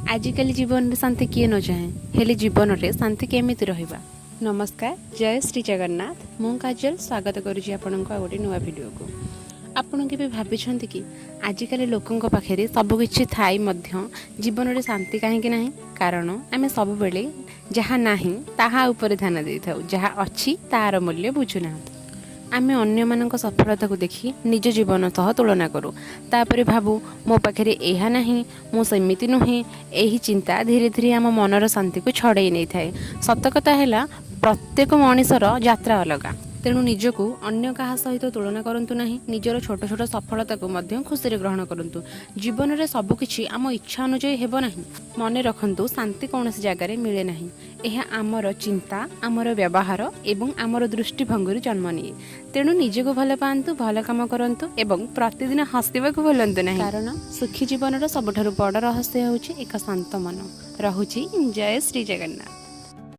ଆଜିକାଲି ଜୀବନରେ ଶାନ୍ତି କିଏ ନ ଚାହେଁ? ହେଲେ ଜୀବନରେ ଶାନ୍ତି କେମିତି ରହିବା? ନମସ୍କାର, ଜୟ ଶ୍ରୀ ଜଗନ୍ନାଥ। ମୁଁ କାଜଲ, ସ୍ୱାଗତ କରୁଛି ଆପଣଙ୍କୁ ଆଉ ଗୋଟେ ନୂଆ ଭିଡ଼ିଓକୁ। ଆପଣ କେବେ ଭାବିଛନ୍ତି କି, ଆଜିକାଲି ଲୋକଙ୍କ ପାଖରେ ସବୁକିଛି ଥାଇ ମଧ୍ୟ ଜୀବନରେ ଶାନ୍ତି କାହିଁକି ନାହିଁ? କାରଣ ଆମେ ସବୁବେଳେ ଯାହା ନାହିଁ ତାହା ଉପରେ ଧ୍ୟାନ ଦେଇଥାଉ, ଯାହା ଅଛି ତାହାର ମୂଲ୍ୟ ବୁଝୁନାହୁଁ। ଆମେ ଅନ୍ୟମାନଙ୍କ ସଫଳତାକୁ ଦେଖି ନିଜ ଜୀବନ ସହ ତୁଳନା କରୁ। ତାପରେ ଭାବୁ, ମୋ ପାଖରେ ଏହା ନାହିଁ, ମୁଁ ସେମିତି ନୁହେଁ। ଏହି ଚିନ୍ତା ଧୀରେ ଧୀରେ ଆମ ମନର ଶାନ୍ତିକୁ ଛଡ଼େଇ ନେଇଥାଏ। ସତ କଥା ହେଲା, ପ୍ରତ୍ୟେକ ମଣିଷର ଯାତ୍ରା ଅଲଗା। ତେଣୁ ନିଜକୁ ଅନ୍ୟ କାହା ସହିତ ତୁଳନା କରନ୍ତୁ ନାହିଁ। ନିଜର ଛୋଟ ଛୋଟ ସଫଳତାକୁ ମଧ୍ୟ ଖୁସିରେ ଗ୍ରହଣ କରନ୍ତୁ। ଜୀବନରେ ସବୁକିଛି ଆମ ଇଚ୍ଛା ଅନୁଯାୟୀ ହେବ ନାହିଁ। ମନେ ରଖନ୍ତୁ, ଶାନ୍ତି କୌଣସି ଜାଗାରେ ମିଳେ ନାହିଁ। ଏହା ଆମର ଚିନ୍ତା, ଆମର ବ୍ୟବହାର ଏବଂ ଆମର ଦୃଷ୍ଟିଭଙ୍ଗୀରୁ ଜନ୍ମ ନିଏ। ତେଣୁ ନିଜକୁ ଭଲ ପାଆନ୍ତୁ, ଭଲ କାମ କରନ୍ତୁ ଏବଂ ପ୍ରତିଦିନ ହସିବାକୁ ଭୁଲନ୍ତୁ ନାହିଁ। କାରଣ ସୁଖୀ ଜୀବନର ସବୁଠାରୁ ବଡ଼ ରହସ୍ୟ ହେଉଛି ଏକ ଶାନ୍ତ ମନ। ରହୁଛି, ଜୟ ଶ୍ରୀ ଜଗନ୍ନାଥ।